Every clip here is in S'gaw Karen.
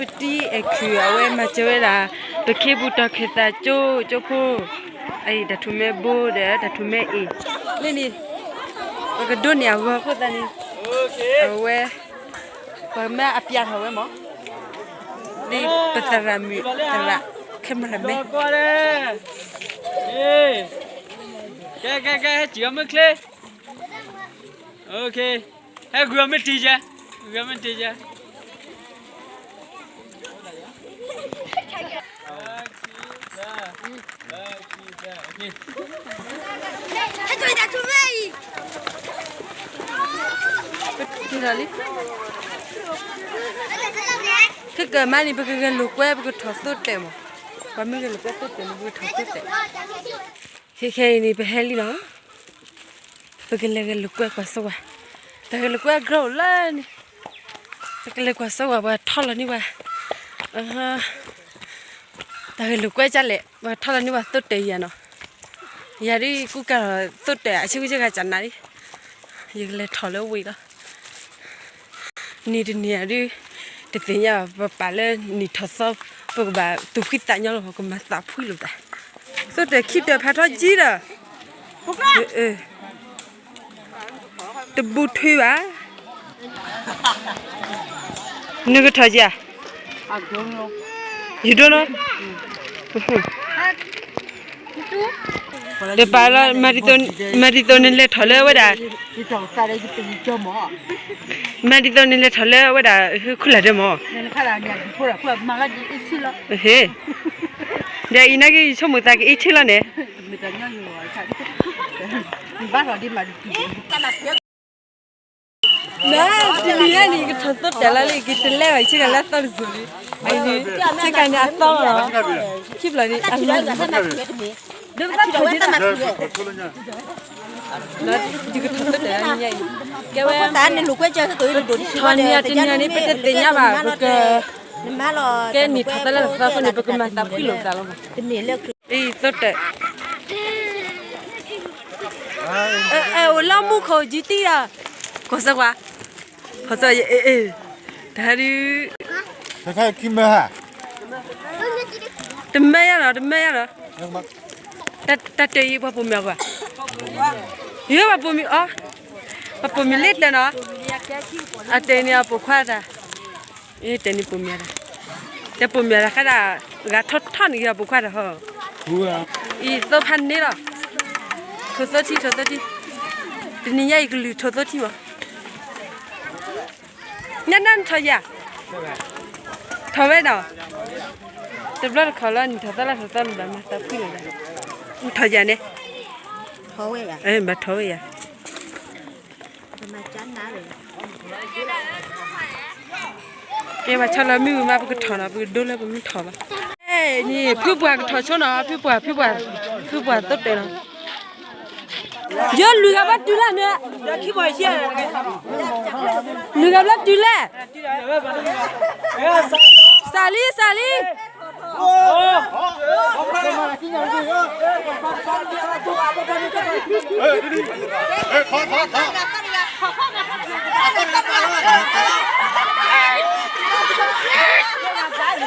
တံအဲၣ်ခုၣ် အဝဲမၤစၢၤဝဲဒၣ် ပခ့ပူၤတီၤခ့သးကၠိ ကၠိဖိ အံၤတၢ်ထူၣ်မဲဘိဒီးတၢ်ထူၣ်မဲအ့ၣ် လၢန့ၣ် ပကဒိးန့ၢ်အဂီၢ်အဃိသတးန့ၣ် အဝဲ ပမ့ၢ်အပျးထီၣ်ဝဲမး ဒ်ပသရၣ်မုၣ်သရၣ် cameraman ကဲ ကဲ ကဲ ဟဲစံၣ်အီၤမ့ၢ်ချ့ ဟဲဂုာ်အီၤမ့ၢ်တံၢ်ယဲ ဂုာ်အီၤမ့ၢ်တံၢ်ယဲ ခဲကမၤန့ၣ် ပကဂဲၤလိာ်ကွဲ ပကထီၣ်သိတဲာ်မး, ပှၤမ့ၢ်ဂဲၤလိာ်ကွဲသိတဲာ်န့ၣ် ပကထီၣ်သိတဲာ်. ခဲခဲအံၤန့ၣ် ပဟဲလံလီၤ. ပကလဲၤဂဲၤလိာ်ကွဲကွၢ်စိဝဲ, တၢ်ဂဲၤလိာ်ကွဲအကြၢးအိၣ်လၢန့ၣ်, ပကလဲၤကွၢ်စိဝဲ ပှၤထီလီၤန့ၢ်ဝဲ တၢ်ဂဲၤလိာ်ကွဲကလဲၣ် ပှၤထီလီၤန့ၢ်ဝဲသိတဲာ်ယၤနီၤ, ယၤဒ်ကူကၤထီၣ်သိတဲာ် အဆ့ကူဆ့ကၤကနၤလံ, ယကလဲၤထီၣ်လၢဝ့ၢ်လီၤ. နံၤတနံၤအံၤဒ် တသ့ၣ်ညါဘၣ် ပပာ်လၢနံၣ်ထီၣ်သီ ပကဘၣ်သူၣ်ဖှံသးညီလီၤ ပကမၤသးဖှံလိာ်သး, သိတဲာ်ခံတၢၢ်ဖးထီကံဒီး တဘူးထွံဘၣ်, နကထီၣ်ယၤ, ယဒိနီၤ, တပာ်လီၤ, မၤဒ်သိးနလဲၤထီၣ်လၢဝဲဒၣ်, မၤဒ်သိးနလဲၤထီၣ်လၢဝဲဒၣ် ခူၣ်လၢ်ဒၢမၢ်, ဒီးအံၤနာ်က့ ယဆိကမိၣ်သးကအ့ၣ်ဆ့လီၤန့ၣ် နတနံၤအံၤန့ၣ် ကထီၣ်သိတဲာ်လီၤလံ ကတလဲဘၣ်ဆ့ကၤလၢအသီတစိၤလံ, အံၤန့ၣ် ဆ့ကၤန့ၣ်အသီလီၤ, ခံဖျၢၣ်န့ၣ်အလီၤ, ယကထီၣ်သိတဲာ်လၢနံၤညါအံၤ, ကဲဝဲ ထီၣ်နံၤအတနံၤန့ၣ် ပတသ့ၣ်ညါဘၣ်, ပက ကဲနံၣ်ထီၣ်သးလၢတသီအဃိန့ၣ် ပကမၤသးဖှံလိာ်သးလီၤ. အံၤသိတဲာ် အဲ အိၣ်လၢမူခိၣ်ကံတံၢ်ဒီး ကီၢ်စၢဝါ, ကီၢ်စၢဝါ တၢ်ဒုး တမၢယၤလီၤ တမၢယၤလီၤ, တၢ်တဲအံၤပှၤပိာ်မုၣ်အဂီၢ်, ယပှၤပိာ်မုၣ်အီၤ, ပှၤပိာ်မုၣ်လၢတဲနီၤ, အတဲန့ၣ်အပိာ်ခွါတၢ် တဲန့ၣ်ပိာ်မုၣ်တၢ်, တဲပိာ်မုၣ်တၢ်ဃးဒၣ်, ဂၤထီထီန့ၣ်ဂ့ၤအပိာ်ခွါတၢ်ဟီ, အံၤသိဖးန့ၣ်လီၤ, ထိၣ်သိထံ ထိၣ်သိထံ, တနံၤညါအံၤကလုၢ်ထိၣ်သိထံမး, ညါနၤနထီၣ်ယၤ, ထီၣ်ဝဲနီၤ, တဘျီတခီၣ်လီၤ နထီၣ်သီလၢထီၣ်သီနဘၣ်မၤသးဖှံလီၤ, နထီၣ်ယၤန့ၣ်, ဘၣ်ထီၣ်ဝဲယၤ ကဲ ပှၤဆီလီၤမ့ၣ်အူမး ပကထီၣ်နီၤ ပကဒိလၢပမ့ၢ်ထီၣ်ဘၣ်, န့ၣ် ဖုပှၢ်ကထီၣ်ဆိနီၤ ဖုပှၢ် ဖုပှၢ် ဖုပှၢ်သိတဲာ်နီၤ, ယလွံၢ်ဂၤဘၣ်တုၤလၢန့ၣ်, လွံၢ်ဂၤဘၣ်တုၤလဲၣ်, စးလံ စးလံ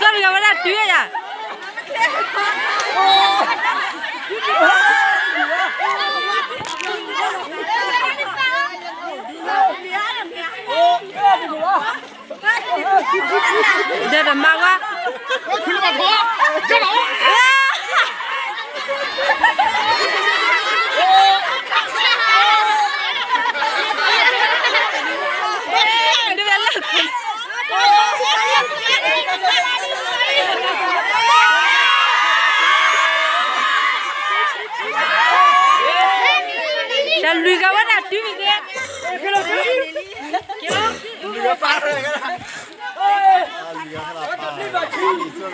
သီတဂၤဝဲဒၣ်တုၤဝဲယၤ, ဒီးတမါဝါ တၢ်လွံၢ်ဂၤဝဲဒၣ်တုၤမ့ၢ်ဂ့ၤ,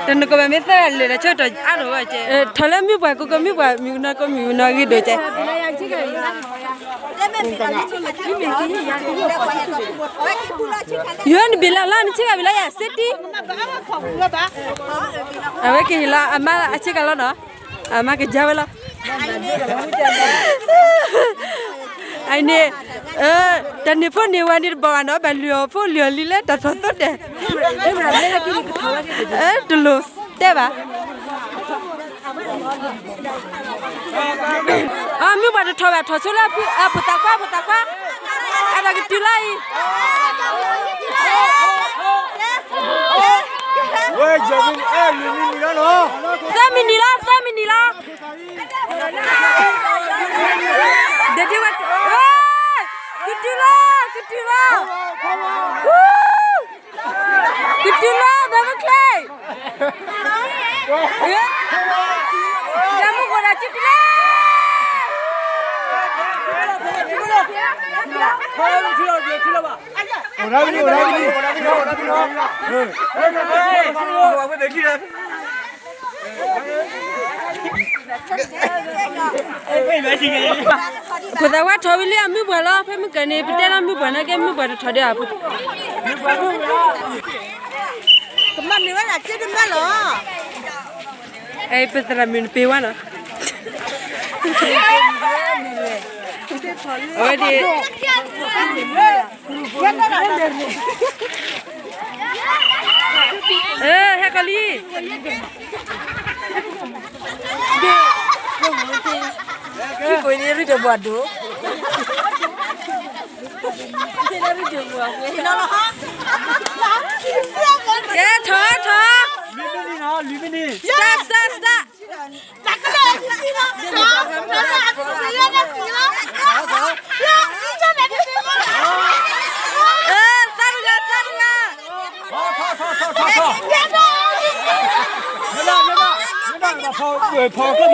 တနကဘၣ်မ့ၢ်သၢဂၤလၢာ်ဒီး ဆၢကတီၢ်အါထီၣ်ဝဲကဲ, ထီၣ်လၢမုၢ်ပှၢ်ကိးကိး မုၢ်ပှၢ်မုၢ်ကနီၤကိးမုၢ်ကနီၤဂ့ၤဒိၣ်ကဲ, ယိၤနဘ့ၣ်လီၤလီၤ နဆ့ကၤဘ့ၣ်လီၤယၤ စ့တံ, အဝဲက့ၤလီၤ အမါအဆ့ကၤလီၤနီၤ, အမါကယါဝဲလီၤ, အန့ၣ် တၢ်န့ၢ်ဖိန့ၢ်ဝၤန့ၣ်တဘၣ်ဘၣ်နီၤ, ဘၣ်လုၢ်အီၣ်ဖိလုၢ်အီၣ်လံၤလၢတၢ်ထီၣ်သိတဲာ်, တလိၣ်တဲဘၣ်. အမုၢ်ပှၢ်တထီၣ်ဘၣ် ထီၣ်ဆိလၢအဖိသၣ်ခွါ ဖိသၣ်ခွါ, အတၢ်ကတုၤလီၤအံၤ, သၢမံၤနံၣ်လီၤ သၢမံၤနံၣ်လီၤ. ဒဒဝဲ, ကတုၤလီၤ ကတုၤလီၤ, ကတုၤလီၤ ဒီးမချ့, ဒီးမုၢ်ဂိၢ်ဒီးကတုၤလီၤ. ဖိသၣ်ခွါထီၣ်ဝံၤလံ အမုၢ်ပှၢ်လီၤ, ဖဲမုၢ်ကၢၤန့ၣ် ပတဲလီၤမုၢ်ပှၢ်နာ်က့ မုၢ်ပှၢ်တထီၣ်ဒီးအဖိ, ကမၤနၢၤဝဲဒၣ်က့တမၢလီၤ. ပသရၣ်မုၣ်နပ့ၤဝဲနီၤ, အဝဲဒၣ်, ဟဲကီၤလံ ထံကွံာ်န့ၣ်ရံၣ်တဘၣ်ဒိၣ်, ကဲထီၣ်ထီၣ်, စတၢ်စတၢ်စတၢ်, သၢတဂၤသၢတဂၤ, မ့ၢ်ဒၣ်မ့ၢ်ဒၣ်မ့ၢ်ဒၣ် ဖီ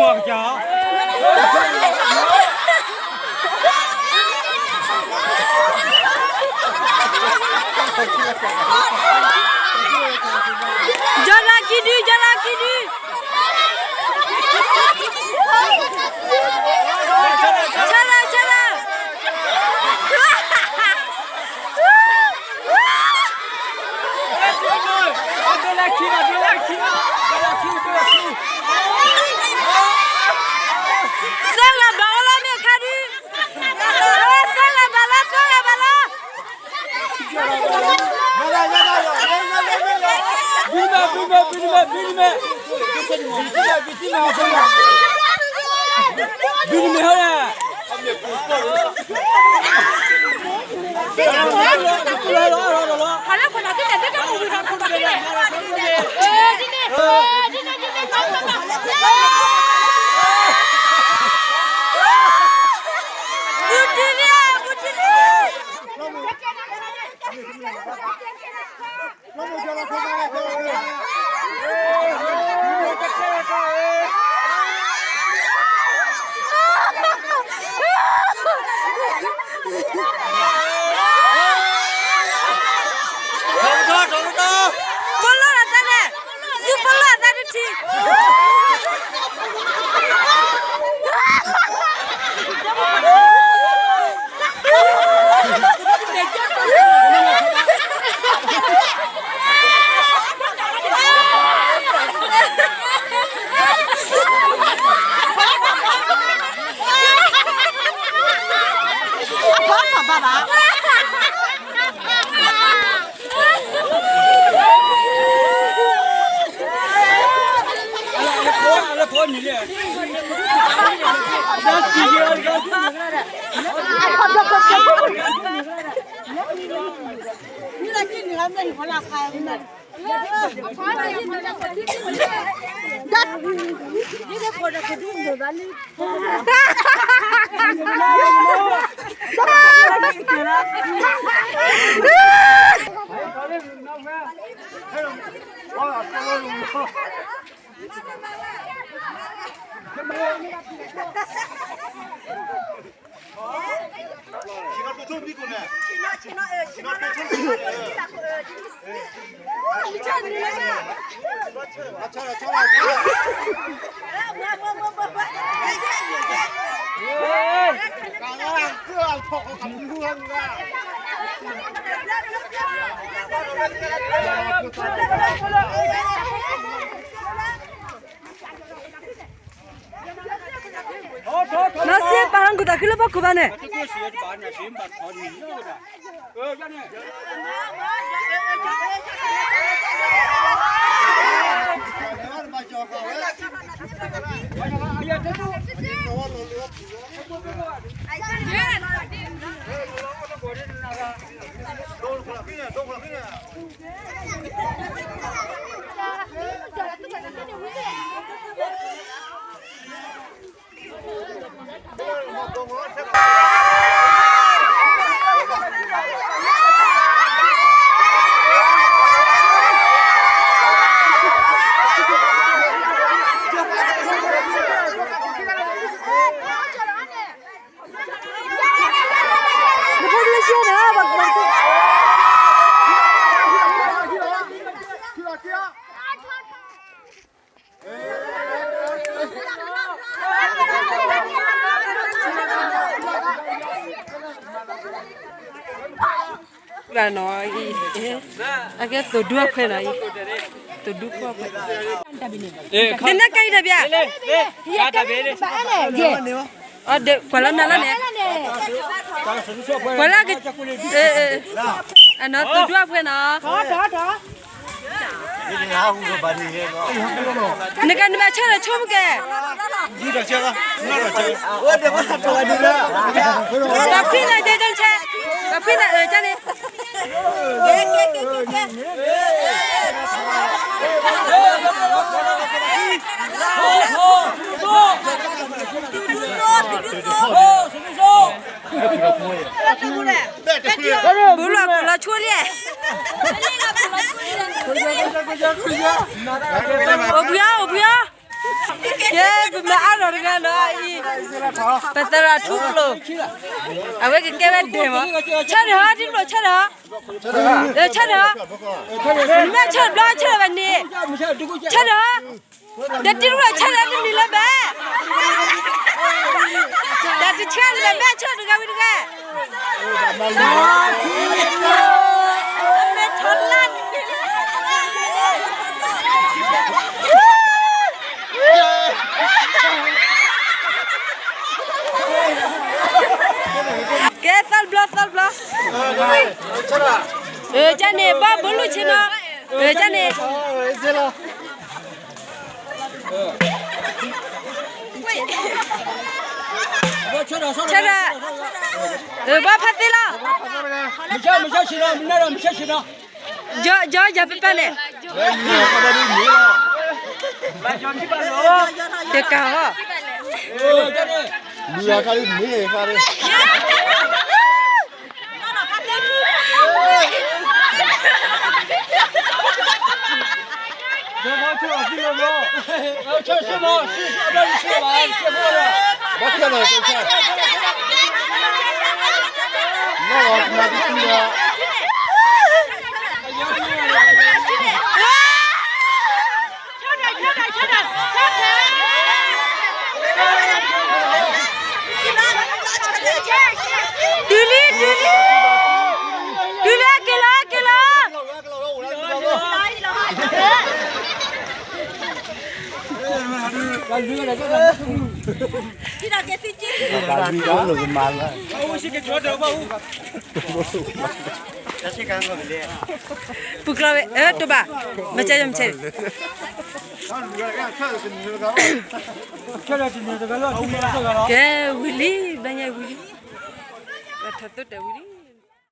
ကျိမီၤကစၢ် ယီၤလၤခံဒု ယီၤလၤခံဒု, ဆၢလၢဆၢလၢ, သၢဂၤဘၣ်ဝဲလီၤမ့ၢ်အခါဒု, သၢဂၤဘၣ်လီၤ သၢဂၤဘၣ်လီၤ. ဘုနမဲ ဘုနမဲ ဘုနမဲ ဘုနမဲ, ဘုနမဲဟဲ, ဘုတုၤလံ ဘုတုၤလံ. ဖီလီၤအသးန့ၣ်, သုဖီလီၤအသးတထံၣ်. နီၢ်စ့ပာ်ဟးကူၣ်တၢ်ခုလၢ ခိၣ်ဘၣ်န့ၣ် နီၤ, အကဲသိၣ်ဒူအခွဲးနီၤ, သိၣ်ဒူဖိအခွဲး, တနၢ်ကါအံၤတဘျီ, ကွၢ်လီၤနၤလီၤန့ၣ်, ကွၢ်လီၤ, အနီၤ သိၣ်ဒူအခွဲးနီၤ, နကနဘၣ်ဆၢထၢၣ်ဆိကမိၣ်ကဲ, ပှၤဖှံနၤကဲကဆဲ, ပှၤဖှံနၤအၢကန့ၣ် ဘူးလီၤကူလီၤဆိလံ, အိၣ်ဘှံးအီၤ အိၣ်ဘှံးအီၤ, ကဲ ပမၤအါထီၣ်တဂၤနီၤအံၤ, ပသရၣ်ထူကျိၤ, အဝဲကကဲဝဲဒဲးမး, ဆၢထၢၣ်ဟီ ထံကျိၤဆၢထၢၣ်ဟီ, ဆၢထၢၣ်ဟီ, မ့ၢ်ဆၢထၢၣ်ဘျီ ဆၢထၢၣ်ဘၣ်န့ၣ်, ဆၢထၢၣ်ဟီ, ဒီးတံၤတဖျၢၣ်ဆၢထၢၣ်တမံၤလၢၤဘၣ်, ဒီးတဆၢလၢၤဘၣ် ဆၢထၢၣ်တဂၤဝံၤတဂၤ, ကဲသၢဘျီသၢဘျီ, ကန့ၣ် ဘၣ်ဘိလူၢ်ဆ့နီၤ, ကန့ၣ် ဆၢထၢၣ်, ဘၣ်ဖးသ့လီၤ, ယီၤယီၤပပၢ်န့ၣ်, တကးဟီ, တုၤလံ တုၤလံ, တုၤလံ က့ၤလီၤ က့ၤလီၤ. ပူၤကျီဝဲ အၢ တိၢ်ဘၣ်, မ့ၢ်ကဲ မ့ၢ်ကဲ, ကဲ ဝံၤလံ ဘျီညါဝံၤလံ, ထီၣ်သိတၢ်ဝံၤလံ.